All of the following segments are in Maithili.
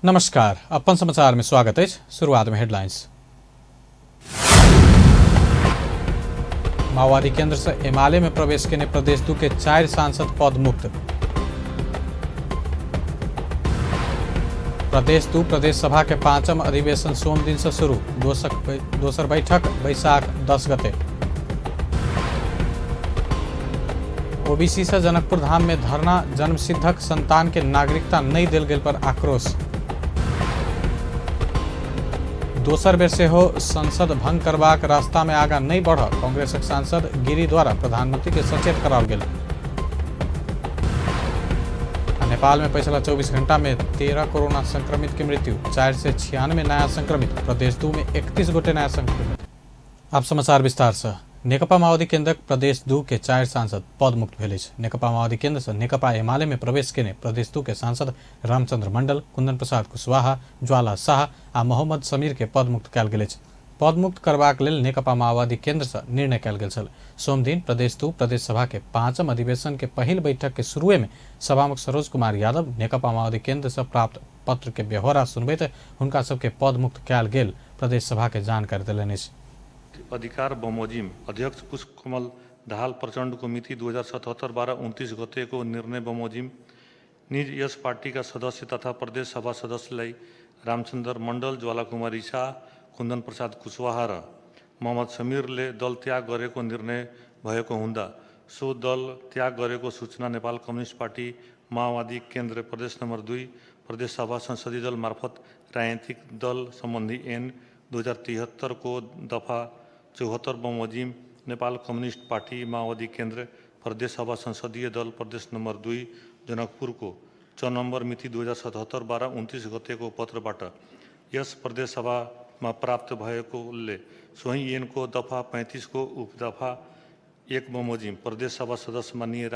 नमस्कार, अपन समाचार में स्वागत अछि। शुरुआत में हेडलाइंस। माओवादी केंद्र से एमाले में प्रवेश केने प्रदेश 2 के 4 सांसद पद मुक्त। प्रदेश 2 प्रदेश सभा के 5म अधिवेशन सोम दिन से शुरू, दोसर बैठक बैसाख 10 गते। ओबीसी से जनकपुर धाम में धरना, जन्मसिद्धक संतान के नागरिकता नहीं देल गेल पर आक्रोश। दोसर बेर सेहो संसद भंग करबाक रास्ता में आगा नहीं बढ़, कांग्रेसक सांसद गिरी द्वारा प्रधानमंत्री के सचेत कराओल गेल। नेपाल में पिछला 24 घंटा में 13 कोरोना संक्रमित की मृत्यु, 496 नया संक्रमित, प्रदेश 2 में 31 गोटे नया संक्रमित। आप समाचार विस्तार से। नेकपा माओवादी केंद्रक प्रदेश 2 के 4 सांसद पद मुक्त भेल अछि। नेकपा माओवादी केंद्र से नेकपा एमाले में प्रवेश केने प्रदेश 2 के सांसद रामचंद्र मंडल, कुंदन प्रसाद कुशवाहा, ज्वाला शाह आ मोहम्मद समीर के पद मुक्त कयल गेल अछि। पद मुक्त करबाक लेल नेकपा माओवादी केंद्र से निर्णय कयल गेल छल। सोमदिन प्रदेश 2 प्रदेश सभा के 5म अधिवेशन के पहिल बैठक के शुरुए में सभामुख सरोज कुमार यादव नेकपा माओवादी केंद्र से प्राप्त पत्र के ब्यौरा सुनबैत हुनका सबके पद मुक्त कयल गेल प्रदेश सभा के जानकारी देलनि अछि। अधिकार बमोजिम अध्यक्ष पुष्पकमल दाहाल प्रचण्डको मिति 2077-12-29 गतेको निर्णय बमोजिम निज यस पार्टीका सदस्य तथा प्रदेश सभा सदस्यलाई रामचन्द्र मण्डल, ज्वालाकुमारी शाह, कुन्दन प्रसाद कुशवाहा र मोहम्मद समीरले दल त्याग गरेको निर्णय भएको हुँदा सो दल त्याग गरेको सूचना नेपाल कम्युनिस्ट पार्टी माओवादी केन्द्र प्रदेश नम्बर 2 प्रदेश सभा संसदीय दल मार्फत राजनीतिक दल सम्बन्धी ऐन 2073 को दफा 74 बमोजिम नेपाल कम्युनिस्ट पार्टी माओवादी केन्द्र प्रदेश सभा संसदीय दल प्रदेश नम्बर 2 जनकपुर को 6 नम्बर मिति 2077-12-29 गतेको पत्रबाट यस प्रदेश सभामा प्राप्त भएकोले सोही ऐनको दफा 35 को उपदफा 1 बमोजिम प्रदेश सभा सदस्य माननीय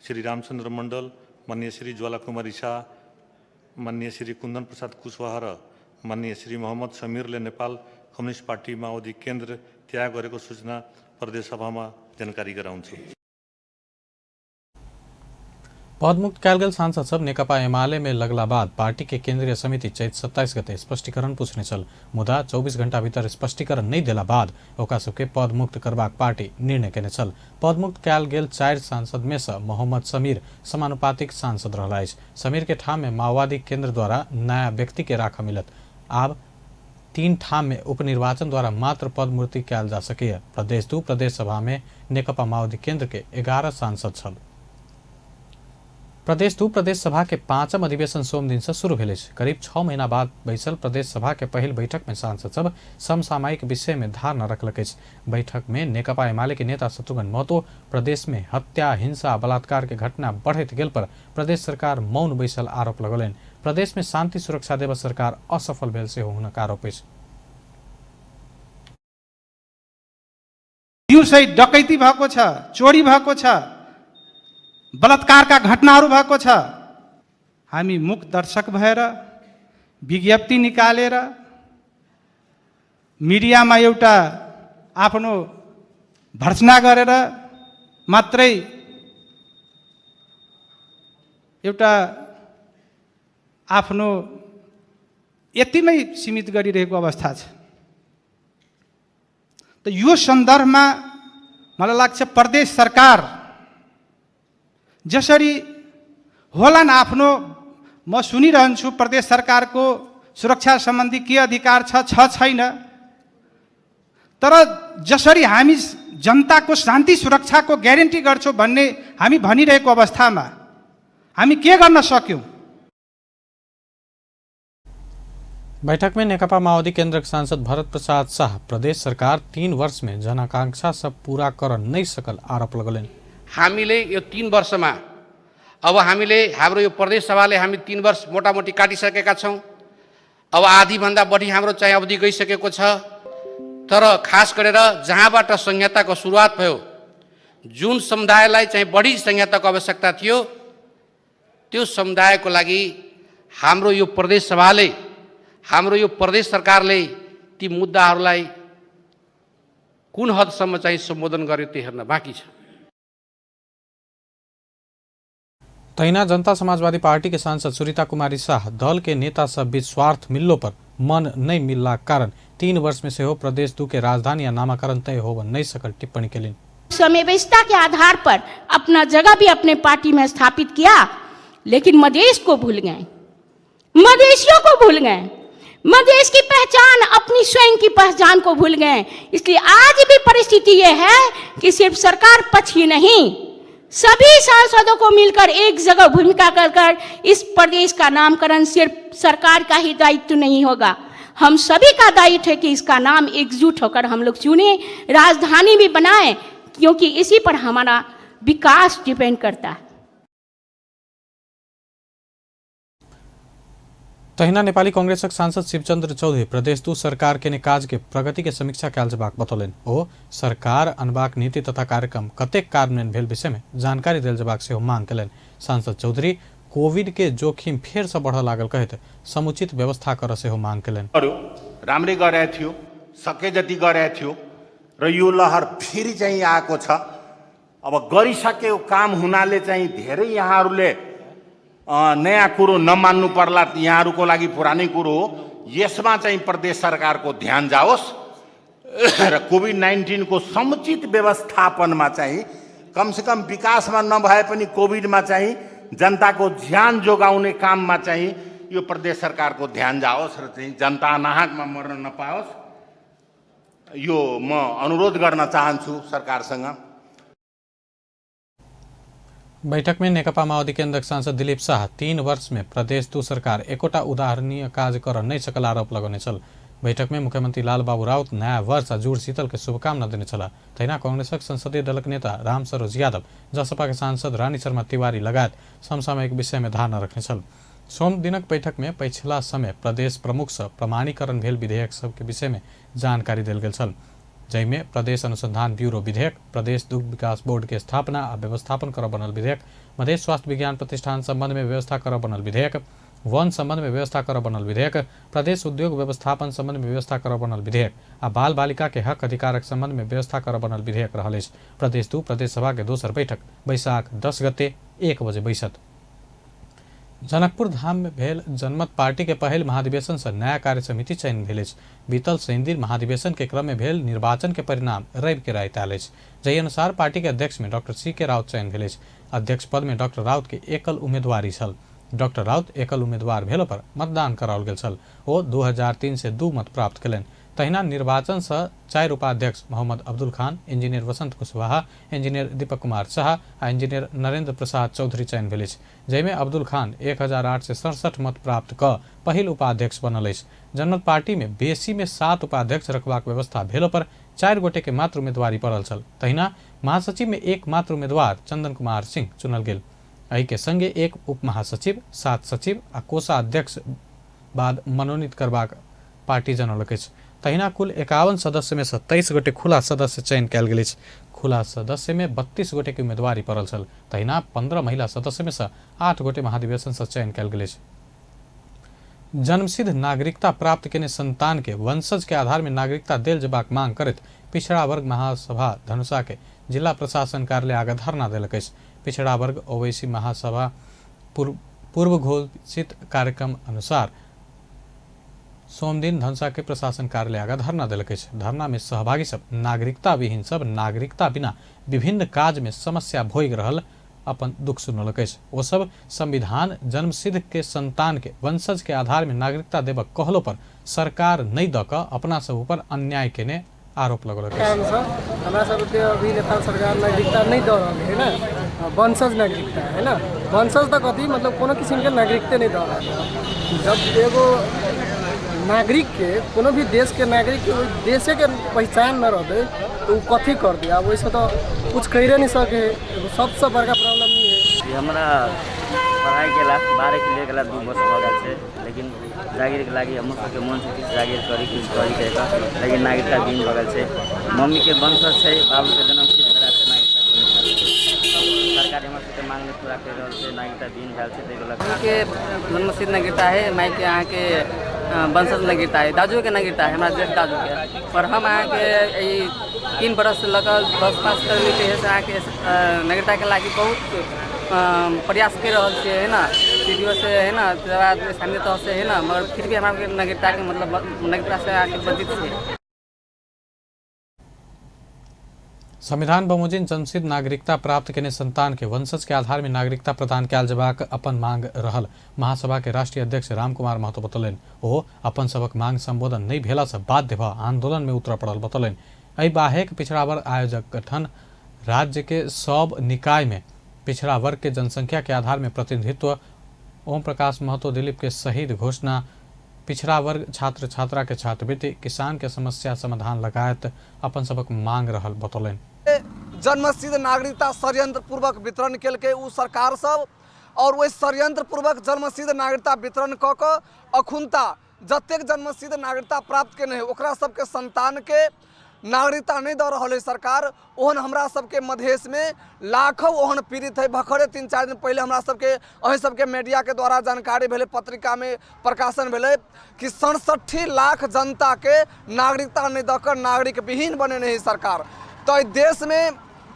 श्री रामचंद्र मण्डल, माननीय श्री ज्वालाकुमारी शाह, माननीय श्री कुन्दन प्रसाद कुशवाहा र माननीय श्री मोहम्मद समीरले नेपाल कम्युनिस्ट पार्टी माओवादी केन्द्र त्याग गरेको सूचना प्रदेश सभामा जानकारी गराउँछु। पदमुक्त कयल गेल सांसद सब नेकपा एमाले में लगला बाद पार्टी के केंद्रीय समिति चैत 27 गते स्पष्टीकरण पूछने छल, मुदा 24 घंटा भीतर स्पष्टीकरण नहीं देला बाद ओकरा सबके पदमुक्त करबाक पार्टी निर्णय केने छल। पदमुक्त कयल गेल 4 सांसद में से मोहम्मद समीर समानुपातिक सांसद रहला अछि। समीर के ठाम में माओवादी केंद्र द्वारा नया व्यक्ति के राख मिलत। आब 3 ठाम में उपनिर्वाचन द्वारा मात्र पदमूर्ति कयल जा सकैए। प्रदेश 2 प्रदेश सभा में नेकपा माओवादी केंद्र के 11 सांसद छल। प्रदेश 2 प्रदेश सभा के 5म अधिवेशन सोम दिन से शुरू भेल अछि। करीब 6 महीना बाद बैसल प्रदेश सभा के पहिल बैठक में सांसद सब समसामयिक विषय में धारणा रखलक अछि। बैठक में नेकपा एमाले के नेता शत्रुघ्न महतो प्रदेश में हत्या, हिंसा, बलात्कार के घटना बढ़ैत गेल पर प्रदेश सरकार मौन बैसल आरोप लगौलनि। प्रदेश में शांति सुरक्षा देबऽ सरकार असफल भेल सेहो हुनक आरोप अछि। दिउँसै डकैती भएको छ, चोरी भएको छ, बलात्कारका घटनाहरू भएको छ। हामी मूक दर्शक भएर विज्ञप्ति निकालेर मिडियामा एउटा आफ्नो भर्सना गरेर मात्रै एउटा आफ्नो यतिमै सीमित गरिरहेको अवस्था छ। त यो सन्दर्भमा मलाई लाग्छ प्रदेश सरकार जसरी होलान् आफ्नो, म सुनिरहन्छु प्रदेश सरकारको सुरक्षा सम्बन्धी के अधिकार छ, छैन, तर जसरी हामी जनताको शान्ति सुरक्षाको ग्यारेन्टी गर्छौँ भन्ने हामी भनिरहेको अवस्थामा हामी के गर्न सक्यौँ? बैठक में नेकपा माओवादी केंद्रक सांसद भरत प्रसाद शाह प्रदेश सरकार 3 वर्ष में जनआकांक्षा सब पूरा कर नहीं सकल आरोप लगौलनि। हामीले यो 3 वर्षमा अब हामीले हाम्रो यो प्रदेश सभाले हामी 3 वर्ष मोटामोटी काटिसकेका छौँ। अब आधीभन्दा बढी हाम्रो चाहिँ अवधि गइसकेको छ। तर खास गरेर जहाँबाट संहिताको सुरुवात भयो, जुन समुदायलाई चाहिँ बढी संहिताको आवश्यकता थियो, त्यो समुदायको लागि हाम्रो यो प्रदेश सभाले, हाम्रो यो प्रदेश सरकारले ती मुद्दाहरूलाई कुन हदसम्म चाहिँ सम्बोधन गर्यो त्यो हेर्न बाँकी छ। तहिना जनता समाजवादी पार्टी के सांसद सुरीता कुमारी शाह दल के नेता सब बीच स्वार्थ मिललो पर मन नहि मिललाक कारण 3 वर्ष में सेहो प्रदेश 2 के राजधानी आ नामकरण तय होबऽ नहि सकल टिप्पणी केलनि। समावेशिता के आधार पर अपना जगह भी अपने पार्टी में स्थापित किया, लेकिन मधेश को भूल गए, मधेशियों को भूल गए, मधेश की पहचान, अपनी स्वयं की पहचान को भूल गए। इसलिए आज भी परिस्थिति यह है कि सिर्फ सरकार पक्ष ही नहीं, सभी सांसदों को मिलकर एक जगह भूमिका कर कर इस प्रदेश का नामकरण सिर्फ सरकार का ही दायित्व नहीं होगा, हम सभी का दायित्व है कि इसका नाम एकजुट होकर हम लोग चुने, राजधानी भी बनाएं, क्योंकि इसी पर हमारा विकास डिपेंड करता है। तहिना नेपाली कांग्रेसक सांसद शिवचंद्र चौधरी प्रदेश 2 सरकार केने काज के प्रगति के समीक्षा कयल जेबाक बतौलनि। ओ सरकार अनबाक नीति तथा कार्यक्रम कतेक कार्यान्वयन भेल विषय में जानकारी देल जेबाक सेहो मांग केलनि। सांसद चौधरी कोविड के जोखिम फेर से बढ़ऽ लागल कहैत समुचित व्यवस्था करऽ सेहो मांग केलनि। गर्यो, राम्रै गरेको थियो, सके जति गरेको थियो र यो लहर फेरि चाहिँ आएको छ। अब गरिसकेको काम हुनाले चाहिँ धेरै यहाँहरूले नयाँ कुरो नमान्नु पर्ला, यहाँहरूको लागि पुरानै कुरो हो। यसमा चाहिँ प्रदेश सरकारको ध्यान जाओस् र कोभिड-19 को समुचित व्यवस्थापनमा चाहिँ कमसेकम विकासमा नभए पनि कोभिडमा चाहिँ जनताको ज्यान जोगाउने काममा चाहिँ यो प्रदेश सरकारको ध्यान जाओस् र चाहिँ जनता नाहकमा मर्न नपाओस्, यो म अनुरोध गर्न चाहन्छु सरकारसँग। बैठक में नेकपा माओवादी केन्द्रक सांसद दिलीप शाह 3 वर्ष में प्रदेश 2 सरकार एकोटा उदाहरणीय काज कर नहीं सकल आरोप लगौने छल। बैठक में मुख्यमंत्री लालबाबू राउत नया वर्ष आ जुड़ शीतल के शुभकामना देने छलाह। तहिना कांग्रेसक संसदीय दलक नेता राम सरोज यादव, जसपा के सांसद रानी शर्मा तिवारी लगायत समसामयिक विषय में धारणा रखने छल। सोम दिनक बैठक में पछिला समय प्रदेश प्रमुख से प्रमाणीकरण भेल विधेयक सबके विषय में जानकारी देल गेल छल, जाहिमे प्रदेश अनुसंधान ब्यूरो विधेयक, प्रदेश दुग्ध विकास बोर्ड के स्थापना आ व्यवस्थापन करऽ बनल विधेयक, मधेश स्वास्थ्य विज्ञान प्रतिष्ठान संबंध में व्यवस्था करऽ बनल विधेयक, वन संबंध में व्यवस्था करऽ बनल विधेयक, प्रदेश उद्योग व्यवस्थापन संबंध में व्यवस्था करऽ बनल विधेयक आ बाल बालिका के हक अधिकारक संबंध में व्यवस्था करऽ बनल विधेयक रहल अछि। प्रदेश 2 प्रदेश सभा के दोसर बैठक बैसाख 10 गते 1 बजे बैसत। जनकपुर धाम में भेल जनमत पार्टी के पहिल महाधिवेशन से नया कार्य समिति चयन भेल अछि। बीतल शनिदिन महाधिवेशन के क्रम में भेल निर्वाचन के परिणाम रवि के राति आयल अछि, जाहि अनुसार पार्टी के अध्यक्ष में डॉक्टर सी के राउत चयन भेल अछि। अध्यक्ष पद में डॉक्टर राउत के एकल उम्मीदवारी छल। डॉक्टर राउत एकल उम्मीदवार भेलो पर मतदान कराओल गेल छल। ओ 200302 मत प्राप्त कयलनि। तहिना निर्वाचन से 4 उपाध्यक्ष मोहम्मद अब्दुल खान, इंजीनियर वसंत कुशवाहा, इंजीनियर दीपक कुमार शाह आ इंजीनियर नरेंद्र प्रसाद चौधरी चयन भेल अछि, जाहिमे अब्दुल खान 1867 मत प्राप्त कऽ पहिल उपाध्यक्ष बनल अछि। जनमत पार्टी में बेसी में 7 उपाध्यक्ष रखबाक व्यवस्था भेलो पर 4 गोटे के मात्र उम्मीदवारी पड़ल छल। तहिना महासचिव में एक मात्र उम्मीदवार चंदन कुमार सिंह चुनल गेल। एहि के संगे 1 उप महासचिव, 7 सचिव आ कोषाध्यक्ष बाद मनोनीत करबाक पार्टी जनौलक अछि। तहिना कुल 51 सदस्य में 23 गोटे खुला सदस्य चयन कयल गेल अछि। खुला सदस्य में 32 गोटे के उम्मीदवारी पड़ल छल। तहिना 15 महिला सदस्य में से 8 गोटे महाधिवेशन से चयन कयल गेल अछि। जन्मसिद्ध नागरिकता प्राप्त केने संतान के वंशज के आधार में नागरिकता देल जेबाक मांग करैत पिछड़ा वर्ग महासभा धनुषा के जिला प्रशासन कार्यालय आगा धरना देलक अछि। पिछड़ा वर्ग ओवैसी महासभा पूर्व घोषित कार्यक्रम अनुसार सोमदिन धनुषा के प्रशासन कार्यालय आगा धरना देलक अछि। धरना में सहभागी सब नागरिकता विहीन सब नागरिकता बिना विभिन्न काज में समस्या भोगि रहल अपन दुख सुनौलक अछि। ओ सब संविधान जन्मसिद्ध के संतान के वंशज के आधार में नागरिकता देबक कहलो पर सरकार नहि दऽ कऽ अपना सब ऊपर अन्याय केने आरोप लगौलक अछि। कारणसँ हमरा सबके अभी नेपाल सरकार नागरिकता नहि दऽ रहल है ने, वंशज नागरिकता है ने, वंशज तऽ कथी मतलब कोनो किसिमके नागरिकते नहि दऽ रहल है। जब एगो नागरिकके कोनो भी देशके नागरिकके ओहि देशेके पहिचान नहि रहतै तऽ ओ कथी करतै? आब ओहिसँ तऽ कुछ करिए नहि सकै है। एगो सबसँ बड़का प्रॉब्लम ई है। हमरा पढ़ाइ केला 12 के गेला 2 वर्ष भऽ गेल छै, लेकिन जागिरके लागि हमर सबके मन छै किछु जागिर करी किछु करी कहि, लेकिन नागरिकता विहीन भऽ गेल छै। मम्मीके वंशज छै, बाबूके जन्म सिद्ध भेला छै, नागरिकता विहीन भेल छै। सरकार हमर सबके मांग नहि पूरा करि रहल छै, नागरिकता विहीन भेल छै ताहिके लऽ कऽ। मम्मीके जन्मसिद्ध नागरिकता है, मायके अहाँके वंशज नागरिकता है, दाजोके नागरिकता है, हमरा जेठ दाजोके। पर हम अहाँके ई 3 बरस लऽ कऽ 10 पास करली से अहाँके नागरिकताके लागि बहुत प्रयास करि रहल छियै है ने, सी डी ओ से है ने, तकर बाद स्थानीय तहसँ है ने, मगर फिर भी हमरा सबके नागरिकताके मतलब नागरिकतासँ अहाँके वञ्चित छै। संविधान बमोजिम जन्मसिद्ध नागरिकता प्राप्त केने संतान के वंशज के आधार में नागरिकता प्रदान कयल जेबाक अपन मांग रहल महासभा के राष्ट्रीय अध्यक्ष रामकुमार महतो बतौलनि। ओ अपन सभक मांग संबोधन नहि भेला से बाध्य भ आंदोलन में उतरय पड़ल बतौलनि। एहि बाहेक पिछड़ा वर्ग आयोजक गठन, राज्य के सब निकाय में पिछड़ा वर्ग के जनसंख्या के आधार में प्रतिनिधित्व, ओम प्रकाश महतो दिलीप के शहीद घोषणा, पिछड़ा वर्ग छात्र छात्रा के छात्रवृत्ति, किसान के समस्या समाधान लगायत अपन सबक मांग रहल बतौलनि। जन्मसिद्ध नागरिकता षड्यंत्र पूर्वक वितरण केलकै उ सरकार सब, और ओहि षड्यंत्र पूर्वक जन्मसिद्ध नागरिकता वितरण कऽ कऽ अखुनता जतेक जन्मसिद्ध नागरिकता प्राप्त केने है ओकरा सबके संतान के नागरिकता नहीं दऽ रहल है सरकार। ओहन हमरा सबके मधेशमे लाखों ओहन पीड़ित है। भखरे 3-4 दिन पहले हमरा सबके अहीं सबके मीडिया के द्वारा जानकारी भेलै, पत्रिका में प्रकाशन भेलै कि 67 लाख जनता के नागरिकता नहीं दऽ कऽ नागरिक विहीन बनेने है सरकार। तो एहि देशमे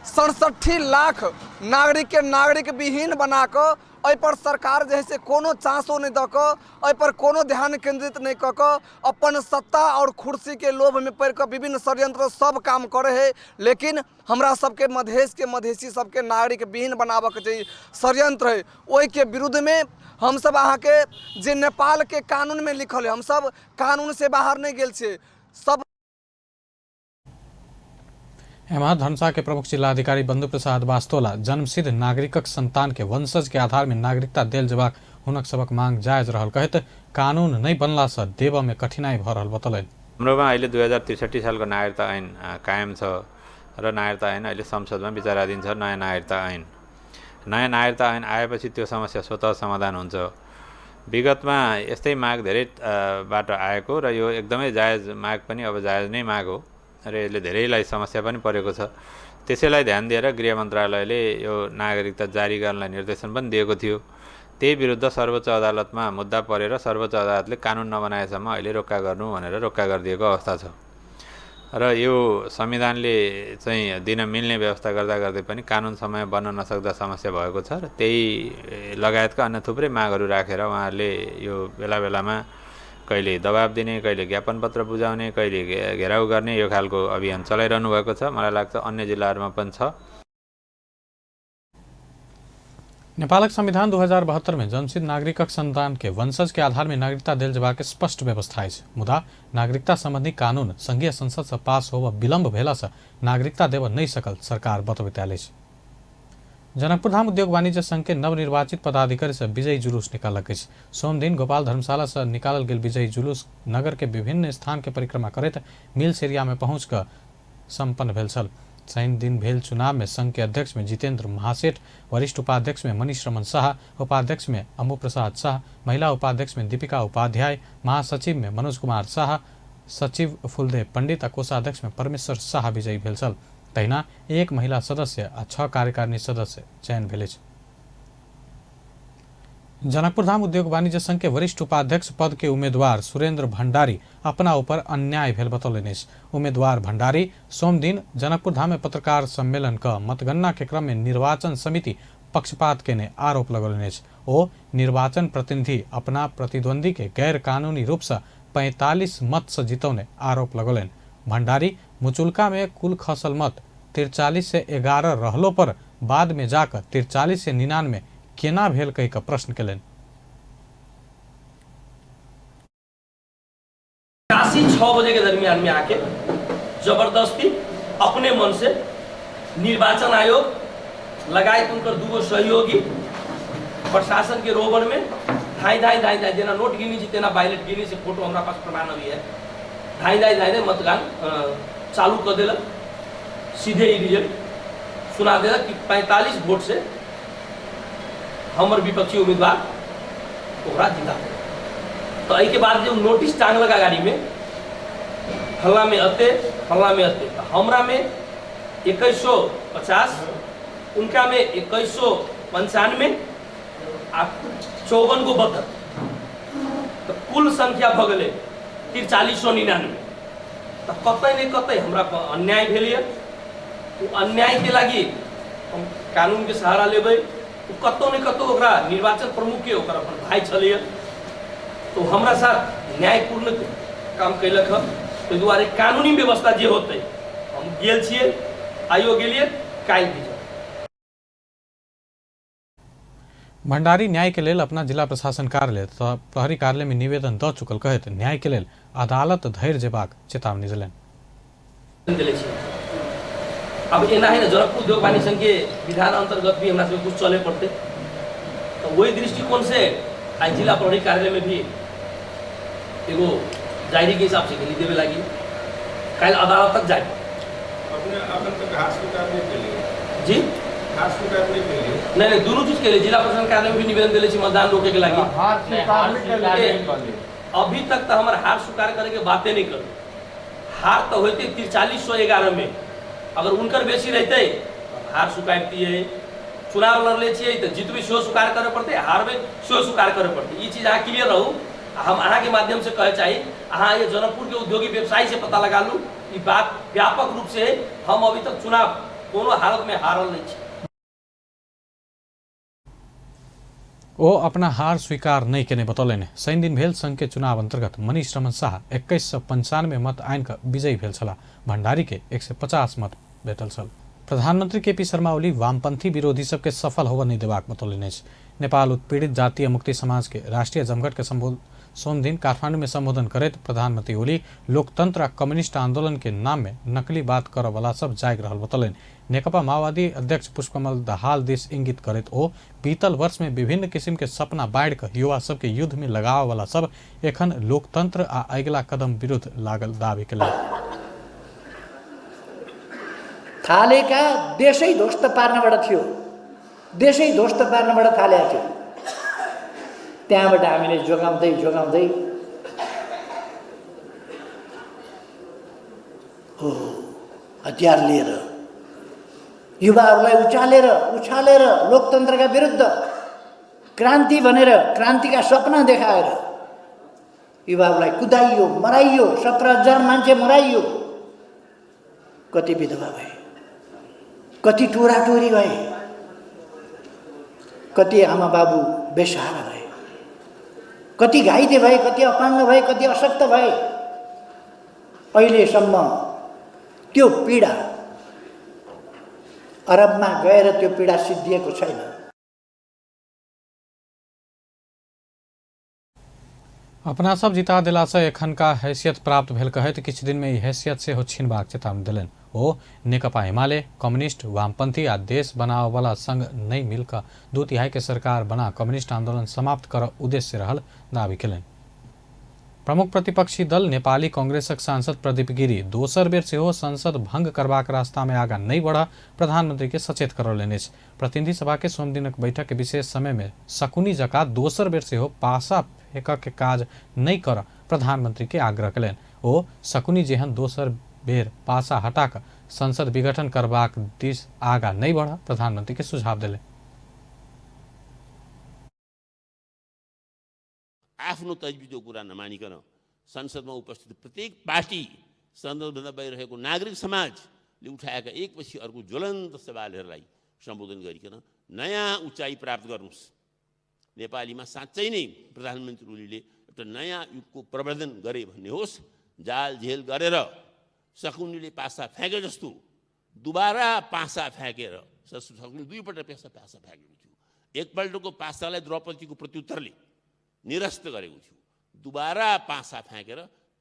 67 लाख नागरिक के नागरिक विहीन बना कऽ एहि पर सरकार जे है से कोनो चांसो नहीं दऽ कऽ, एहि पर कोनो ध्यान केंद्रित नहीं कऽ कऽ अपन सत्ता और कुर्सी के लोभ में पड़ि कऽ विभिन्न षड्यंत्र सब काम करै है। लेकिन हमरा सबके मधेश के मधेशी सबके नागरिक विहीन बनाबऽके जे षड्यंत्र है ओहिके विरुद्धमे हमसब अहाँके जे नेपाल के कानून में लिखल है, हमसब कानून से बाहर नहीं गेल छियै सब। एम्हर धनुषा के प्रमुख जिलाधिकारी बंधु प्रसाद बास्तोला जन्मसिद्ध नागरिकक संतान के वंशज के आधार में नागरिकता देल जेबाक हुनक सबक मांग जायज रहल कहैत कानून नहीं बनला से देबऽ में कठिनाई भऽ रहल बतौलनि। हाम्रोमा अहिले 2063 सालको नागरिकता ऐन कायम छ र नागरिकता ऐन अहिले संसदमा विचाराधीन छ। नयाँ नागरिकता ऐन, नयाँ नागरिकता ऐन आएपछि त्यो समस्या स्वतः समाधान हुन्छ। विगतमा यस्तै माग धेरै बाट आएको र यो एकदमै जायज माग पनि अब जायज नै माग हो र यसले धेरैलाई समस्या पनि परेको छ। त्यसैलाई ध्यान दिएर गृह मन्त्रालयले यो नागरिकता जारी गर्नलाई निर्देशन पनि दिएको थियो। त्यही विरुद्ध सर्वोच्च अदालतमा मुद्दा परेर सर्वोच्च अदालतले कानुन नबनाएसम्म अहिले रोक्का गर्नु भनेर रोक्का गरिदिएको अवस्था छ र यो संविधानले चाहिँ दिन मिल्ने व्यवस्था गर्दा गर्दै पनि कानुन समय बन्न नसक्दा समस्या भएको छ र त्यही लगायतका अन्य थुप्रै मागहरू राखेर उहाँहरूले यो बेला बेलामा कहिले दबाब दिने, कहिले ज्ञापन पत्र बुझाउने, कहिले घेराउ गर्ने यो खालको अभियान चलाइरहनु भएको छ। मलाई लाग्छ अन्य जिल्लाहरूमा पनि छ। नेपालक संविधान 2072 में जन्मसिद्ध नागरिकक संतान के वंशज के आधार में नागरिकता देल जेबाक स्पष्ट व्यवस्था अछि। मुदा नागरिकता संबंधी कानून संघीय संसद से पास होब विलंब भेला से नागरिकता देबऽ नहि सकल सरकार बतबैत आयल अछि। जनकपुर धाम उद्योग वाणिज्य संघ के नवनिर्वाचित पदाधिकारी से विजयी जुलूस निकालक अछि। सोमदिन गोपाल धर्मशाला से निकालल गेल विजयी जुलूस नगर के विभिन्न स्थान के परिक्रमा करैत मिल्स एरिया में पहुँच कऽ सम्पन्न भेल छल। शनि दिन भेल चुनाव में संघ के अध्यक्ष में जितेंद्र महासेठ, वरिष्ठ उपाध्यक्ष में मनीष रमन शाह, उपाध्यक्ष में अम्बु प्रसाद शाह, महिला उपाध्यक्ष में दीपिका उपाध्याय, महासचिव में मनोज कुमार शाह, सचिव फुलदेव पंडित आ कोषाध्यक्ष में परमेश्वर शाह विजयी भेल छल। तहिना एक महिला सदस्य आ 6 कार्यकारिणी सदस्य चयन भेल अछि। जनकपुर धाम उद्योग वाणिज्य संघ के वरिष्ठ उपाध्यक्ष पद के उम्मीदवार सुरेंद्र भंडारी अपना ऊपर अन्याय भेल बतौलनि अछि। उम्मीदवार भंडारी सोमदिन जनकपुर धाम में पत्रकार सम्मेलन क मतगणना के क्रम में निर्वाचन समिति पक्षपात केने आरोप लगौलनि अछि। ओ निर्वाचन प्रतिनिधि अपना प्रतिद्वंदी के गैर कानूनी रूप से 45 मत से जितौने आरोप लगौलनि। भंडारी मुचुल्का में कुल खसल मत 43 से 11 रहलो पर बाद में जाकर 43 से 99 केना भेल कहि कऽ प्रश्न केलनि। 6 बजे के दरमियान में आके जबरदस्ती अपने मन से निर्वाचन आयोग लगायत उनकर दूगो सहयोगी प्रशासन के रोबर में धाई धाई धाई धाई जेना नोट गिनी छी तेना बैलेट गिनी से फोटो हमरा पास प्रमाण अभी है, धाई धाई धाई धाई मतदान चालू कर देलक। सीधे ही रिजल्ट सुना देलक कि 45 वोट से हमर विपक्षी उम्मीदवार ओकरा जिता देलक। तो एहिके बाद जे नोटिस टांगलक गाड़ी में फल्ला में अते फल्ला में अते, तो हमरा में 2150, उनका में 2195 आ 54 गो 72, तो कुल संख्या भऽ गेलै 4399। तऽ कतै ने कतै हमरा पर अन्याय भेल यऽ। ओ अन्यायके लागि हम कानूनके सहारा लेबै, ओ कतहु ने कतहु ओकरा निर्वाचन प्रमुखके ओकर अपन भाय छलैए, तऽ ओ हमरा साथ न्यायपूर्ण काम कयलक हँ। ताहि दुआरे कानूनी व्यवस्था जे होतै, हम गेल छियै, आइयो गेलियै, काल्हि भी जाउ। भण्डारी न्याय के लेल अपना जिला प्रशासन कार्यालय तथा प्रहरी कार्यालय में निवेदन द चुकल कहैत न्याय के लेल अदालत धरि जेबाक चेतावनी देलनि। देले छियै। अब एना है ने, जनकपुर उद्योग वाणिज्य संघ के विधान अंतर्गत भी हमरा सबके कुछ चले पड़ते, तो वही दृष्टिकोण से आज जिला प्रहरी कार्यालय में भी एगो जायरी के हिसाब से गेली देवे लागी, काल्हि अदालत तक जाए। अपने अखन तक हार स्वीकार नहीं केलिए? जी? हार स्वीकार नहीं केलिए? नहीं नहीं, दोनों चीज के लिए जिला प्रशासन कार्यालय में भी निवेदन देले छी मतदान रोके के लागी। हार स्वीकार नहीं केलिए? अभी तक तो हमार हार स्वीकार करे के बातें नहीं कर। हार तो होते 4311 में, अगर उनकर बेसी रहते हार स्वीकारतियै। चुनाव लड़ले छियै तो जीतबे सेहो स्वीकार करे पड़ते, हारबे सेहो स्वीकार करे पड़ते। ई चीज अहाँ क्लियर रहू। हम अहाँ के माध्यम से कहे चाही, अहाँ ये जनकपुर के उद्योगी व्यवसायी से पता लगा लू, ई बात व्यापक रूप से है। हम अभी तक चुनाव कोनो हालत में हारल नहीं छी। ओ अपना हार स्वीकार नहीं केने बतौलनि। शनि दिन भेल संघ के चुनाव अंतर्गत मनीष रमन शाह 2195 मत आनि कऽ विजयी भेल छलाह। भंडारी के 150 मत भेटल छल। प्रधानमंत्री के पी शर्मा ओली वामपंथी विरोधी सबके सफल होबऽ नहि देबाक बतौलनि अछि। नेपाल उत्पीड़ित जातीय मुक्ति समाज के राष्ट्रीय जमघट के सोमदिन काठमांडू में संबोधन करैत प्रधानमंत्री ओली लोकतंत्र आ कम्युनिस्ट आंदोलन के नाम में नकली बात करऽ वाला सब जागि रहल बतौलनि। नेकपा माओवादी अध्यक्ष पुष्पकमल दाहाल दिस इंगित करैत ओ बीतल वर्ष में विभिन्न किसिम के सपना बाढ़ि कऽ युवा सबके युद्ध में लगाव वाला सब एखन लोकतंत्र आ अगिला कदम विरुद्ध लागल दावी केलनि। थालेका देशै ध्वस्त पार्नबाट थियो, देशै ध्वस्त पार्नबाट थालेको थियो। त्यहाँबाट हामीले जोगाउँदै जोगाउँदै हो हतियार लिएर युवाहरूलाई उचालेर उछालेर लोकतन्त्रका विरुद्ध क्रान्ति भनेर क्रान्तिका सपना देखाएर युवाहरूलाई कुदाइयो, मराइयो, 17,000 मान्छे मराइयो। कति विधवा भए, कति टोराटोरी भए, कति आमा बाबु बेसहारा भए, कति घाइते भए, कति अपाङ्ग भए, कति अशक्त भए। अहिलेसम्म त्यो पीडा अरबमा गएर त्यो पीडा सिद्धिएको छैन। अपना सब जिता देला से एखनका हैसियत प्राप्त भेल कहैत किछु दिन में ई हैसियत सेहो छिनबाक चेतावनी देलनि। ओ नेकपा एमाले, कम्युनिस्ट, वामपंथी आ देश बनावऽवला संग नहि मिल कऽ 2/3 के सरकार बना कम्युनिस्ट आंदोलन समाप्त करऽ उद्देश्य रहल दावी केलनि। प्रमुख प्रतिपक्षी दल नेपाली कांग्रेसक सांसद प्रदीप गिरी दोसर बेर सेहो संसद भंग करबाक रास्ता में आगा नहि बढ़ प्रधानमंत्री के सचेत करौलनि अछि। प्रतिनिधि सभा के सोमदिनक बैठक के विशेष समय में शकुनी जकाँ दोसर बेर सेहो पासा फेंकऽ के काज नहि करऽ प्रधानमंत्री के आग्रह केलनि। ओ शकुनी जेहन दोसर बेर पासा हटा कऽ संसद विघटन करबाक दिस आगा नहि बढ़ प्रधानमंत्री के सुझाव देलनि। आफ्नो तजविजको कुरा नमानिकन संसदमा उपस्थित प्रत्येक पार्टी, संसदभन्दा बाहिर रहेको नागरिक समाजले उठाएका एकपछि अर्को ज्वलन्त सवालहरूलाई सम्बोधन गरिकन नयाँ उचाइ प्राप्त गर्नुहोस्। नेपालीमा साँच्चै नै प्रधानमन्त्री ओलीले एउटा नयाँ युगको प्रवर्धन गरे भन्ने होस्। जाल झेल गरेर शकुनीले पासा फ्याँके जस्तो दुबारा पासा फ्याँकेर, शकुनी दुईपल्ट पासा फ्याँकेको थियो। एकपल्टको पासालाई द्रौपदीको प्रत्युत्तरले निरस्त गरेको थियो। दुबारा पासा फ्याँकेर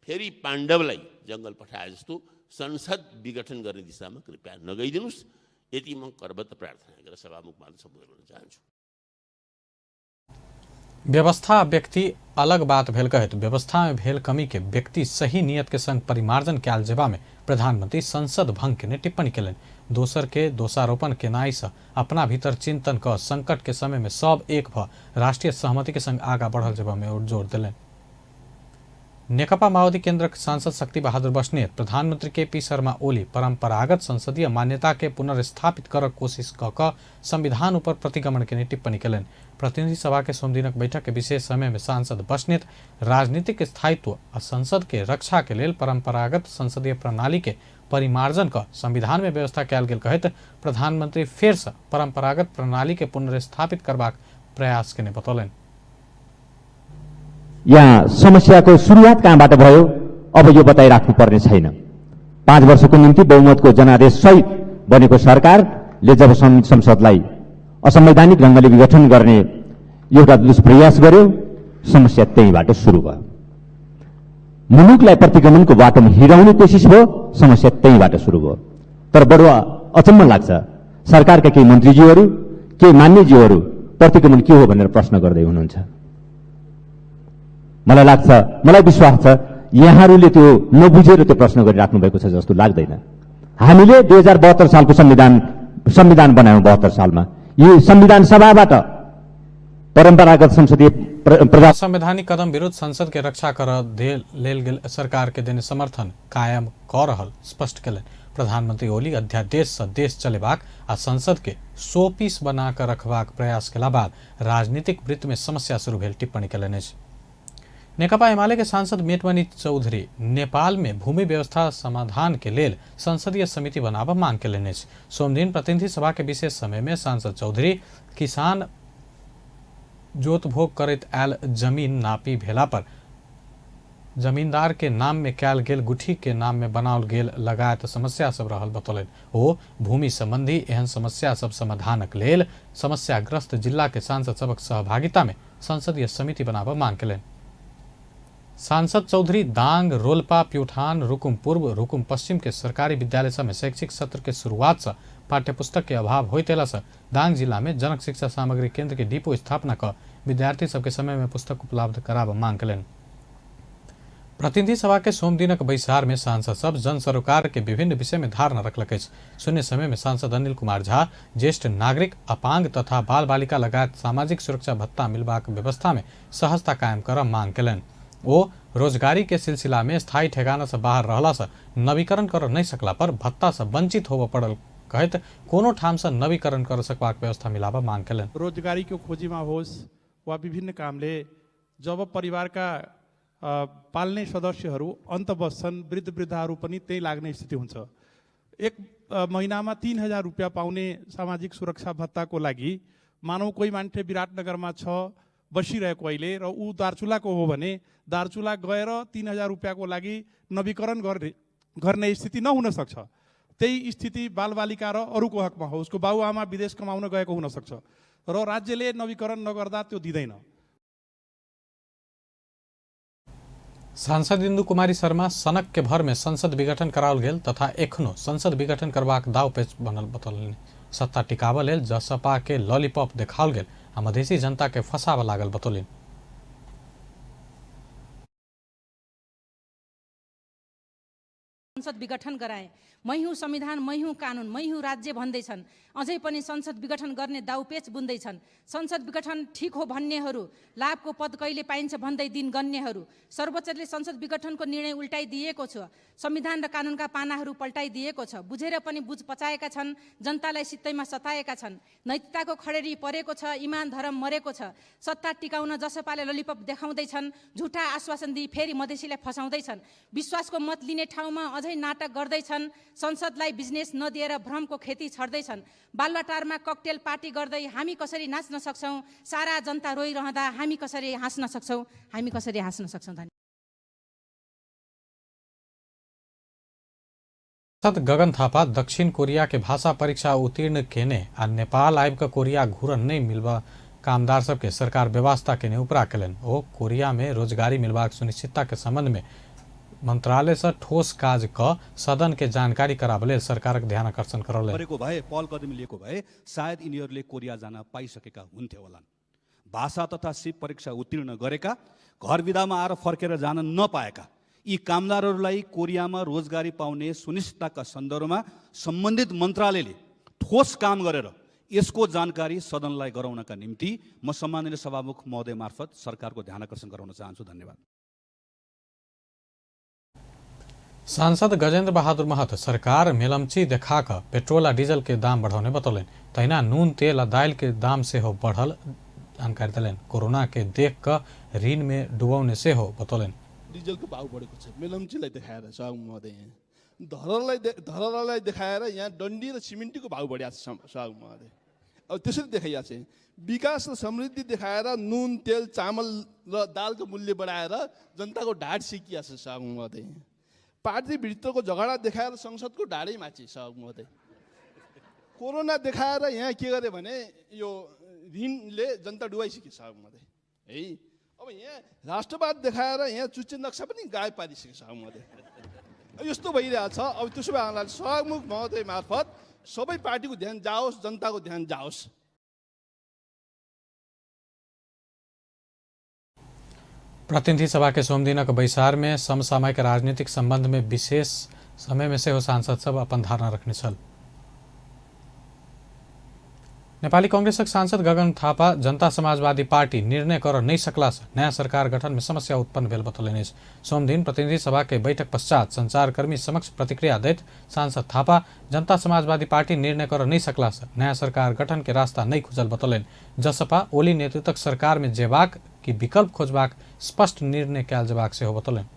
फेरि पाण्डवलाई जङ्गल पठाए जस्तो संसद विघटन गर्ने दिशामा कृपया नगइदिनुहोस्। यति म करबद्ध प्रार्थना गरेर सभामुखमा सम्बोधन गर्न चाहन्छु। व्यवस्था व्यक्ति अलग बात भेल कहैत व्यवस्था में भेल कमी के व्यक्ति सही नियत के संग परिमार्जन कयल जेबा में प्रधानमंत्री संसद भंग केने टिप्पणी केलनि। दोसर के दोषारोपण केनाइ सँ अपना भीतर चिंतन क संकट के समय में सब एक भ राष्ट्रीय सहमति के संग आगा बढ़ल जेबा में जोर देलनि। नेकपा माओवादी केंद्रक सांसद शक्ति बहादुर बस्नेत प्रधानमंत्री के पी शर्मा ओली परंपरागत संसदीय मान्यता के पुनर्स्थापित करक कोशिश क कऽ संविधान ऊपर प्रतिगमन केने टिप्पणी केलनि। प्रतिनिधि सभा के सोमदिनक बैठक के विशेष समय में सांसद बस्नेत राजनीतिक स्थायित्व आ संसद के रक्षा के लेल परंपरागत संसदीय प्रणाली के परिमार्जन क संविधान में व्यवस्था कयल गेल कहैत प्रधानमंत्री फेरसँ परंपरागत प्रणाली के पुनर्स्थापित करबाक प्रयास केने बतौलनि। यहाँ समस्याको सुरुवात कहाँबाट भयो अब यो बताइराख्नु पर्ने छैन। 5 वर्षको निम्ति बहुमतको जनादेश सहित बनेको सरकारले जब संसदलाई असंवैधानिक ढङ्गले विघटन गर्ने एउटा दुष्प्रयास गर्यो, समस्या त्यहीँबाट सुरु भयो। मुलुकलाई प्रतिगमनको बाटोमा हिँडाउने कोसिस भयो, समस्या त्यहीँबाट सुरु भयो। तर बडो अचम्म लाग्छ, सरकारका केही मन्त्रीज्यूहरू, केही मान्यज्यूहरू प्रतिगमन के हो भनेर प्रश्न गर्दै हुनुहुन्छ। मलाई लाग्छ, मलाई विश्वास छ यहाँहरूले त्यो नबुझेर त्यो प्रश्न गरिराख्नु भएको छ जस्तो लाग्दैन। हामीले 2072 सालको संविधान बनायौँ 72 सालमा। यो संविधान सभाबाट परम्परागत संसदीय संवैधानिक कदम विरुद्ध संसद के रक्षा कर लेल गेल सरकार के देने समर्थन कायम क रहल स्पष्ट केलनि। प्रधानमंत्री ओली अध्यादेश से देश चलेबाक आ संसद के शोपीस बना कर रखबाक प्रयास केला बाद राजनीतिक वृत्त में समस्या शुरू भेल टिप्पणी केलनि अछि। नेकपा एमाले के सांसद मेटमणि चौधरी नेपाल में भूमि व्यवस्था समाधान के लेल संसदीय समिति बनाबऽ मांग केलनि अछि। सोमदिन प्रतिनिधि सभा के विशेष समय में सांसद चौधरी किसान जोतभोग करैत आयल जमीन नापी भेला पर जमींदार के नाम में कयल गेल गुठी के नाम में बनाओल गेल लगायत समस्या सब रहल बतौलनि। ओ भूमि संबंधी एहन समस्या सब समाधानक लेल समस्याग्रस्त जिला के सांसद सबक सहभागिता में संसदीय समिति बनाबऽ मांग केलनि। सांसद चौधरी दांग, रोलपा, प्यूठान, रुकुम पूर्व, रुकुम पश्चिम के सरकारी विद्यालय सब में शैक्षिक सत्र के शुरुआत से पाठ्यपुस्तक के अभाव होइत अयला से दांग जिला में जनक शिक्षा सामग्री केंद्र के डिपो स्थापना क विद्यार्थी सबके समय में पुस्तक उपलब्ध कराबऽ मांग केलनि। प्रतिनिधि सभा के सोमदिनक बैसार में सांसद सब जन सरोकार के विभिन्न विषय में धारणा रखलक अछि। शून्य समय में सांसद अनिल कुमार झा ज्येष्ठ नागरिक, अपांग तथा बाल बालिका लगायत सामाजिक सुरक्षा भत्ता मिलबाक व्यवस्था में सहजता कायम करऽ मांग केलनि। ओ रोजगारी के सिलसिला में स्थायी ठेगाना से बाहर रहला से नवीकरण कर नहीं सकला पर भत्ता से वंचित होबऽ पड़ल कहैत कोनो ठाम से नवीकरण कर सकबाक व्यवस्था मिलाबऽ मांग केलनि। रोजगारीको खोजीमा होस् वा विभिन्न कामले जब परिवारका पाल्ने सदस्यहरू अन्त बस्छन्, वृद्ध वृद्धाहरू पनि त्यही लाग्ने स्थिति हुन्छ। एक महिनामा 3000 रुपियाँ पाउने सामाजिक सुरक्षा भत्ताको लागि मानौ कोही मान्छे विराटनगरमा छ बसिरहेको अहिले र ऊ दार्चुलाको हो भने दार्चुला गएर 3000 रुपियाँको लागि नवीकरण गर्ने स्थिति नहुन सक्छ। त्यही स्थिति बालबालिका र अरूको हकमा हो, उसको बाबुआमा विदेश कमाउन गएको हुनसक्छ र राज्यले नवीकरण नगर्दा त्यो दिँदैन। सांसद इंदु कुमारी शर्मा सनक के भर में संसद विघटन कराओल गेल तथा एखनो संसद विघटन करबाक दाव पेच बनल बतौलनि। सत्ता टिकाबऽ लेल जसपा के लॉलीपॉप देखाओल गेल आ मधेसी जनता के फंसाबऽ लागल बतौलनि। संसद विघटन गराए, मै हुँ संविधान, मै हुँ कानुन, मै हुँ राज्य भन्दैछन्, अझै पनि संसद विघटन गर्ने दाउपेच बुन्दैछन्। संसद विघटन ठिक हो भन्नेहरू, लाभको पद कहिले पाइन्छ भन्दै दिन गन्नेहरू, सर्वोच्चले संसद विघटनको निर्णय उल्टाइदिएको छ, संविधान र कानुनका पानाहरू पल्टाइदिएको छ, बुझेर पनि बुझ पचाएका छन्, जनतालाई सित्तैमा सताएका छन्, नैतिकताको खडेरी परेको छ, इमान धर्म मरेको छ, सत्ता टिकाउन जसपाले ललिपप देखाउँदैछन्, झुठा आश्वासन दिई फेरि मधेसीलाई फसाउँदैछन्, विश्वासको मत लिने ठाउँमा अझै नाटक गर्दैछन्, संसदलाई बिजनेस नदिएर भ्रमको खेती छर्दैछन्, बालुवाटारमा ककटेल पार्टी गर्दै हामी कसरी नाच्न सक्छौँ, सारा जनता रोइरहँदा हामी कसरी हाँस्न सक्छौँ, हामी कसरी हाँस्न सक्छौँ। धन्यवाद। सांसद गगन थापा दक्षिण कोरिया के भाषा परीक्षा उत्तीर्ण केने आ नेपाल आबि कऽ कोरिया घुरन नहि मिलबा कामदार सबके सरकार व्यवस्था केने उपरा केलनि। ओ कोरिया में रोजगारी मिलबाक सुनिश्चितता के संबंध में मंत्रालय से ठोस काज क सदन के जानकारी कराबऽ लेल सरकारक ध्यान आकर्षण करौलनि। गरेको भए, पहल कदमी लिएको भए सायद यिनीहरूले कोरिया जान पाइसकेका हुन्थे होलान्। भाषा तथा सिप परीक्षा उत्तीर्ण गरेका, घर विदामा आएर फर्केर जान नपाएका यी कामदारहरूलाई कोरियामा रोजगारी पाउने सुनिश्चितताका सन्दर्भमा सम्बन्धित मन्त्रालयले ठोस काम गरेर यसको जानकारी सदनलाई गराउनका निम्ति म सम्माननीय सभामुख महोदय मार्फत सरकारको ध्यान आकर्षण गराउन चाहन्छु। धन्यवाद। सांसद गजेन्द्र बहादुर महत सरकार मेलम्ची देखा कऽ पेट्रोल आ डीजल के दाम बढ़ौने बतौलनि। तहिना नून, तेल आ दालि के दाम सेहो बढ़ल जानकारी देलनि। कोरोना के देख कऽ ऋण में डुबौने सेहो बतौलनि। डिजलको भाउ बढेको छ, मेलम्चीलाई देखाएर सभामुख महोदय, धरहरालाई देखाएर यहाँ डन्डी र सिमेन्टीको भाउ बढिएको छ सभामुख महोदय। अब त्यसरी देखाइएको छ। विकास र समृद्धि देखाएर नुन तेल चामल र दालको मूल्य बढाएर जनताको ढाड सिकिएको छ सभामुख महोदय। पार्टीभित्रको झगडा देखाएर संसदको ढाडै माची सभामुख महोदय। कोरोना देखाएर यहाँ के गरे भने यो ऋणले जनता डुबाइसक्यो सभामुख महोदय है। अब यहाँ राष्ट्रवाद देखाएर यहाँ चुच्चे नक्सा पनि गायब पारिसक्यो सभामुख महोदय। यस्तो भइरहेछ। अब त्यसो भए हामीलाई सभामुख महोदय मार्फत सबै पार्टीको ध्यान जाओस्, जनताको ध्यान जाओस्। प्रतिनिधि सभा के सोमदिनक बैसार में समसामयिक राजनीतिक संबंध में विशेष समय में सेहो सांसद सब अपन धारणा रखने छल। नेपाली कांग्रेसक सांसद गगन थापा जनता समाजवादी पार्टी निर्णय कर नहीं सकला से नया सरकार गठन में समस्या उत्पन्न भेल बतौलनि अछि। सोमदिन प्रतिनिधि सभा के बैठक पश्चात संचारकर्मी समक्ष प्रतिक्रिया दैत सांसद थापा जनता समाजवादी पार्टी निर्णय कर नहीं सकला से नया सरकार गठन के रास्ता नहीं खुजल बतौलनि। जसपा ओली नेतृत्वक सरकार में जेबाक कि विकल्प खोजबाक स्पष्ट निर्णय कयल जेबाक सेहो बतौलनि।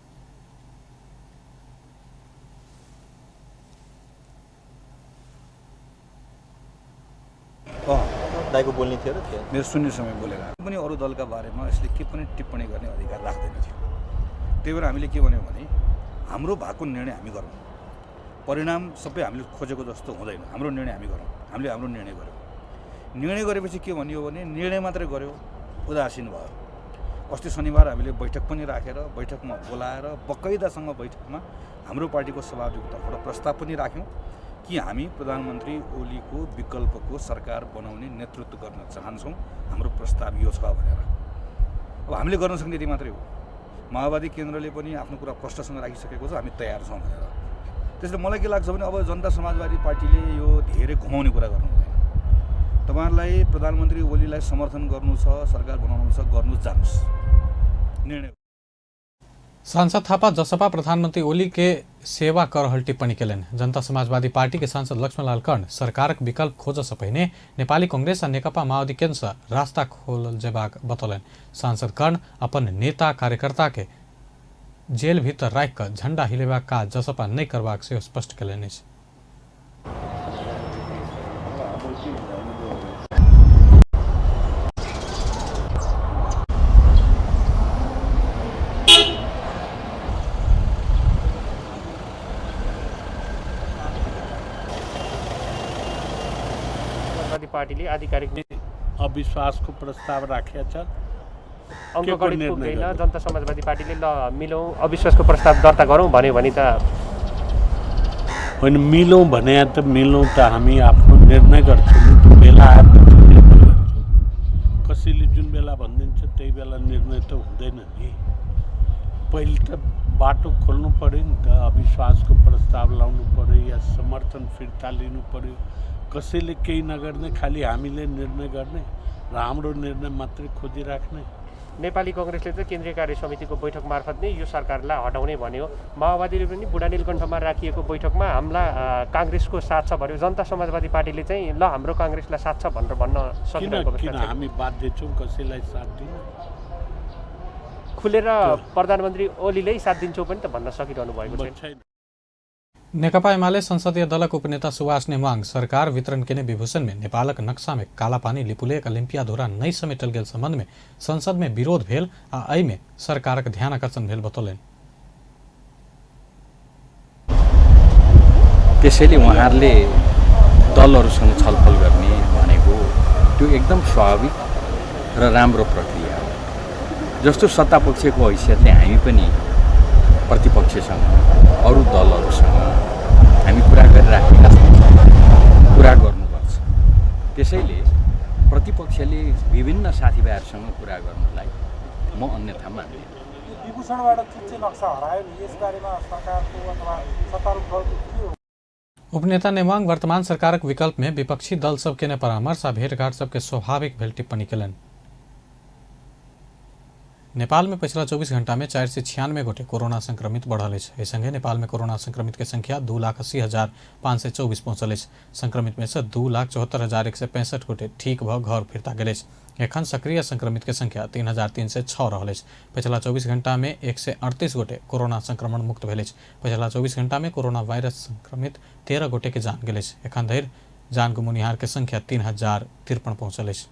दाइको बोल्ने थियो र थियो मेरो शून्य समय बोलेर पनि अरू दलका बारेमा यसले के पनि टिप्पणी गर्ने अधिकार राख्दैन थियो। त्यही भएर हामीले के भन्यौँ भने हाम्रो भएको निर्णय हामी गरौँ, परिणाम सबै हामीले खोजेको जस्तो हुँदैन, हाम्रो निर्णय हामी गरौँ। हामीले हाम्रो निर्णय गऱ्यौँ। निर्णय गरेपछि के भनियो भने निर्णय मात्रै गऱ्यो, उदासीन भयो। अस्ति शनिबार हामीले बैठक पनि राखेर बैठकमा बोलाएर बकैदासँग बैठकमा हाम्रो पार्टीको सभापतिको तर्फबाट प्रस्ताव पनि राख्यौँ कि हामी प्रधानमन्त्री ओलीको विकल्पको सरकार बनाउने नेतृत्व गर्न चाहन्छौँ, हाम्रो प्रस्ताव यो छ भनेर। अब हामीले गर्न सक्ने यति मात्रै हो। माओवादी केन्द्रले पनि आफ्नो कुरा प्रष्टसँग राखिसकेको छ, हामी तयार छौँ भनेर। त्यसले मलाई के लाग्छ भने अब जनता समाजवादी पार्टीले यो धेरै घुमाउने कुरा गर्नु हुँदैन। तपाईँहरूलाई प्रधानमन्त्री ओलीलाई समर्थन गर्नु छ, सरकार बनाउनु छ, गर्नु जानुहोस्, निर्णय। सांसद थापा जसपा प्रधानमंत्री ओली के सेवा कर रहल टिप्पणी केलनि। जनता समाजवादी पार्टी के सांसद लक्ष्मणलाल कर्ण सरकारक विकल्प खोजऽ सँ पहिने नेपाली कांग्रेस आ नेकपा माओवादी केन्द्र सँ रास्ता खोलल जेबाक बतौलनि। सांसद कर्ण अपन नेता कार्यकर्ता के जेल भीतर राखि कऽ झंडा हिलेबाक काज जसपा नहि करबाक सेहो स्पष्ट केलनि अछि। पार्टीले आधिकारिक अविश्वासको प्रस्ताव राखेको छ, अङ्कगणित पुग्दैन। जनता समाजवादी पार्टीले ल मिलौँ, अविश्वासको प्रस्ताव दर्ता गरौँ भन्यो भने त होइन, मिलौँ भने त मिलौँ त हामी आफ्नो निर्णय गर्छौँ। त्यो बेला आएपछि निर्णय गर्छौँ। कसैले जुन बेला भनिदिन्छ त्यही बेला निर्णय त हुँदैन नि। पहिले त बाटो खोल्नु पऱ्यो नि त, अविश्वासको प्रस्ताव लाउनु पऱ्यो या समर्थन फिर्ता लिनु पऱ्यो। कसैले केही नगर्ने, खालि हामीले निर्णय गर्ने र हाम्रो निर्णय मात्रै खोजिराख्ने। नेपाली कङ्ग्रेसले त केन्द्रीय कार्य समितिको बैठक मार्फत नै यो सरकारलाई हटाउने भन्यो। माओवादीले पनि बुढानीलकण्ठमा राखिएको बैठकमा हामीलाई काङ्ग्रेसको साथ छ भन्यो। जनता समाजवादी पार्टीले चाहिँ ल हाम्रो काङ्ग्रेसलाई साथ छ भनेर भन्न सकिरहेको किन हामी बाध्य छौँ कसैलाई साथ दिन? खुलेर प्रधानमन्त्री ओलीले साथ दिन्छौँ पनि त भन्न सकिरहनु भएको छैन। नेकपा एमाले संसदीय दलक उपनेता सुभाष नेमाङ सरकार वितरण केने विभूषण में नेपालक नक्शा में कालापानी लिपुलेख लिम्पियाधुरा नहि समेटल गेल संबंध में संसद में विरोध भेल आ एहि में सरकारक ध्यान आकर्षण भेल बतौलनि। त्यसैले उहाँहरूले दलहरूसँग छलफल गर्ने भनेको त्यो एकदम स्वाभाविक र राम्रो प्रक्रिया हो। जस्तो सत्तापक्षको हैसियतले हामी पनि प्रतिपक्षसँग अरू दलहरूसँग हामी कुरा गरिराखेका छौँ, कुरा गर्नुपर्छ। त्यसैले प्रतिपक्षले विभिन्न साथीभाइहरूसँग कुरा गर्नलाई म अन्यथा मान्दिनँ। विभूषणबाट चुच्चे नक्सा हरायो नि, यसबारेमा सरकारको अथवा सत्तारूढ दलको के हो? उपनेता नेवाङ वर्तमान सरकारक विकल्प में विपक्षी दल सब केने परामर्श आ भेटघाट सबके स्वाभाविक भेल टिप्पणी केलनि। नेपाल में पछिला 24 घंटा में 496 गोटे कोरोना संक्रमित बढ़ल अछि। एहि संगे नेपाल में कोरोना संक्रमित के संख्या 2,80,524 पहुंचल अछि। संक्रमित में से 2,74,165 गोटे ठीक भ घर फिर्ता गेल अछि। एखन सक्रिय संक्रमित के संख्या 3,306 रहल अछि। पछिला 24 घंटा में 138 गोटे कोरोना संक्रमण मुक्त भेल अछि। पछिला 24 घंटा में कोरोना वायरस संक्रमित 13 गोटे के जान गेल अछि। एखन धरि जान गुमुनिहार के संख्या 3,053 पहुंचल अछि।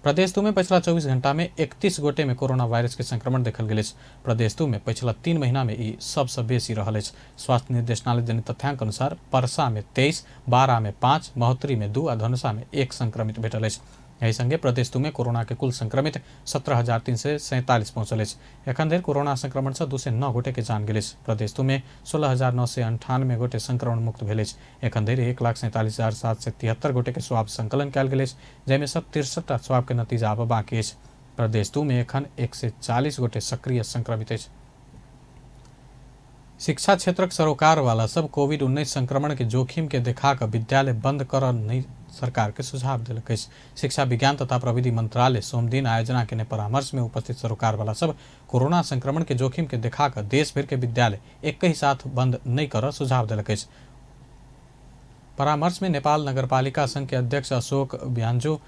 प्रदेश 2 में पछिला 24 घंटा में 31 गोटे में कोरोना वायरस के संक्रमण देखल गेल अछि। प्रदेश 2 में पछिला 3 महीना में ई सबसँ बेसी रहल अछि। स्वास्थ्य निर्देशनालय जनित तथ्यांक अनुसार परसा में 23, बारा में 5, महोत्तरी में 2 आ धनुषा में 1 संक्रमित भेटल अछि। एहि संगे प्रदेश 2 में कोरोना के कुल संक्रमित 17,347 पहुंचल अछि। एखन धरि कोरोना संक्रमण से 209 गोटे के जान गेल अछि। प्रदेश 2 में 16,998 गोटे संक्रमण मुक्त भेल अछि। एखन धरि 1,47,773 गोटे के स्वाब संकलन कयल गेल अछि, जाहिमे सँ 63 स्वाब के नतीजा आब बाकी अछि। प्रदेश 2 में एखन 140 गोटे सक्रिय संक्रमित अछि। शिक्षा क्षेत्रक सरोकारवाला सब कोविड-19 संक्रमण के जोखिम के देखा कऽ विद्यालय बंद करऽ नहि सरकार के सुझाव देलक अछि। शिक्षा विज्ञान तथा प्रविधि मंत्रालय सोमदिन आयोजना केने परामर्श में उपस्थित सरोकारवाला सब कोरोना संक्रमण के जोखिम के देखा कऽ देश भरि के विद्यालय एक ही साथ बंद नहीं करऽ सुझाव देलक अछि। परामर्श में नेपाल नगरपालिका संघ के अध्यक्ष अशोक ब्यान्जो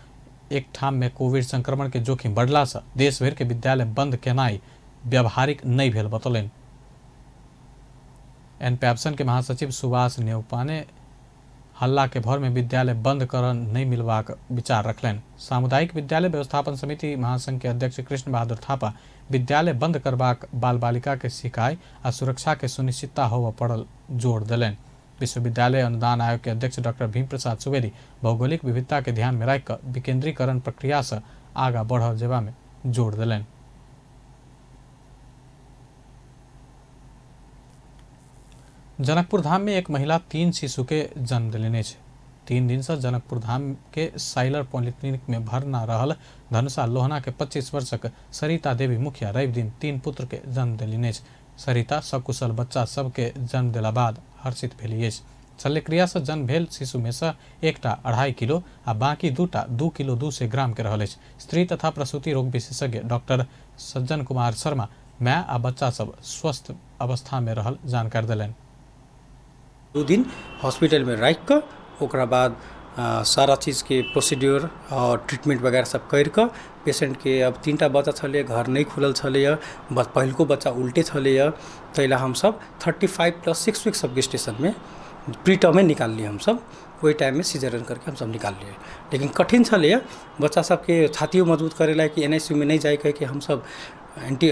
एक ठाम में कोविड संक्रमण के जोखिम बढ़ला से देश भरि के विद्यालय बंद केनाइ व्यावहारिक नहीं भेल बतौलनि। एनपैप्सन के महासचिव सुभाष नेउपाने हल्ला के भर में विद्यालय बंद कर नहीं मिलबाक विचार रखलनि। सामुदायिक विद्यालय व्यवस्थापन समिति महासंघ के अध्यक्ष कृष्ण बहादुर थापा विद्यालय बंद करबाक बाल बालिका के सिखाई आ सुरक्षा के सुनिश्चितता होबय पड़ल जोर देलनि। विश्वविद्यालय अनुदान आयोग के अध्यक्ष डॉक्टर भीम प्रसाद सुवेदी भौगोलिक विविधता के ध्यान में राखि कऽ विकेंद्रीकरण प्रक्रिया से आगा बढ़ल जेबा में जोर देलनि। जनकपुर धाम में एक महिला 3 शिशु के जन्म देने अछि। 3 दिन से जनकपुर धाम के साइलर पॉलिक्लिनिक में भर्ना रहल धनुषा लोहना के 25 वर्षक सरिता देवी मुखिया रवि दिन 3 पुत्र के जन्म देलनि अछि। सरिता सकुशल बच्चा सबके जन्म देला बाद हर्षित भेली अछि। शल्यक्रिया से जन्म भेल शिशु में से एकटा 2.5 किलो आ बाकी 2टा 2 किलो 200 ग्राम के रहल अछि। स्त्री तथा प्रसूति रोग विशेषज्ञ डॉक्टर सज्जन कुमार शर्मा माय आ बच्चा सब स्वस्थ अवस्था में रहल जानकारी देलनि। 2 दिन हॉस्पिटल में राखि कऽ ओकरा बाद सारा चीज़के प्रोसीड्योर और ट्रीटमेंट वगैरह सब करि कऽ पेशेंट के अब 3टा बच्चा छलै, घर नहीं खुलल छलैए, पहिलको बच्चा उल्टे छलैए, ताहि ला हमसब 35+6 वीक्स ऑफ गेस्टेशन में प्री टर्मे निकाललियै हमसब। ओहि टाइममे सिजेरियन करके हमसब निकाललियै, लेकिन कठिन छलैए। बच्चा सबके छातियो मजबूत करै ला कि NICU में नहीं जाय कहिके हमसब एंटी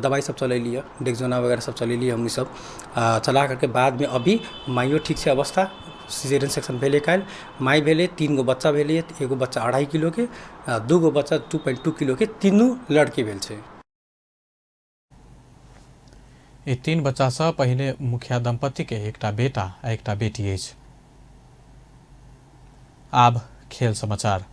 दवाई सब चलेलियै, डेक्सोना वगैरह सब चलेलियै हमनी सब चला करके बाद में अभी माइयो ठीक छै अवस्था। सिजेरियन सेक्शन भेलै काल्हि, माइ भेलै, 3 गो बच्चा भेलै, एगो बच्चा 2.5 किलो के, 2 गो बच्चा 2.2 किलो के, तीनू लड़के भेल छै। ई 3 बच्चा सँ पहिले मुखिया दंपति के एकटा बेटा आ एकटा बेटी अछि। आब खेल समाचार।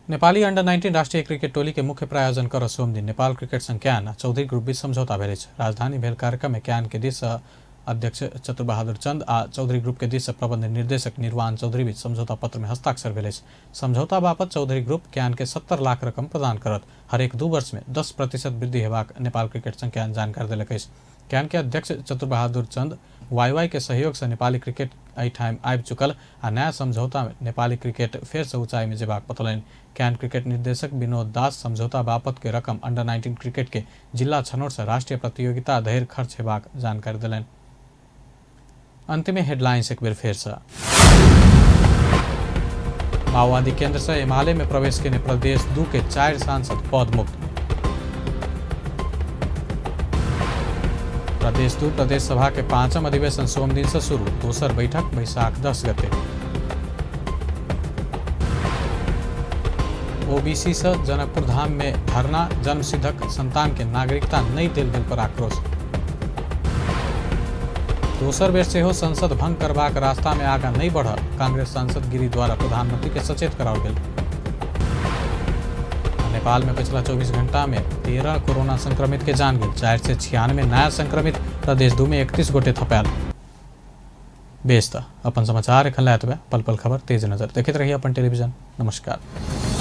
नेपाली अंडर 19 राष्ट्रीय क्रिकेट टोली के मुख्य प्रायोजन कर सोमदिन नेपाल क्रिकेट संघ can आ चौधरी ग्रुप बीच समझौता भेल अछि। राजधानी भेल कार्यक्रम में can के दिस अध्यक्ष चतुरबहादुर चंद आ चौधरी ग्रुप के दिस प्रबंध निर्देशक निर्वाण चौधरी बीच समझौता पत्र में हस्ताक्षर भेल अछि। समझौता बापत चौधरी ग्रुप can के 70 लाख रकम प्रदान करत। हरेक 2 वर्ष में 10% वृद्धि हेबाक नेपाल क्रिकेट संघ can जानकारी देलक अछि। Can के अध्यक्ष चतुरबहादुर चंद वाईवाई के सहयोग से नेपाली क्रिकेट एहिठाम आबि चुकल आ नया समझौता में नेपाली क्रिकेट फेर से ऊंचाई में जेबाक बतौलनि। Can cricket निर्देशक विनोद दास समझौता बापत के रकम अंडर 19 क्रिकेट के जिला छनौट से राष्ट्रीय प्रतियोगिता धरि खर्च हेबाक जानकारी देलनि। अंत में हेडलाइंस एक बेर फेर से। माओवादी केंद्र से एमाले में प्रवेश केने प्रदेश 2 के 4 सांसद पद मुक्त। प्रदेश 2 प्रदेश सभा के 5वां अधिवेशन सोमदिन से शुरू, दोसर बैठक बैसाख 10 गते। ओबीसी से जनकपुर धाम में धरना, जन्मसिद्धक संतान के नागरिकता नहीं देल गेल पर आक्रोश। दोसर बेर सेहो संसद भंग करबाक रास्ता में आगा नहीं बढ़ल, कांग्रेस सांसद गिरी द्वारा प्रधानमंत्री के सचेत कराओल गेल। नेपाल में पिछला 24 घंटा में 13 कोरोना संक्रमित के जान गेल, 496 नया संक्रमित, प्रदेश 2 में 31 गोटे थपायल। बेस त अपन समाचार एखन लए पल पल खबर तेज नजर देखैत रहिए अपन टेलीविजन। नमस्कार।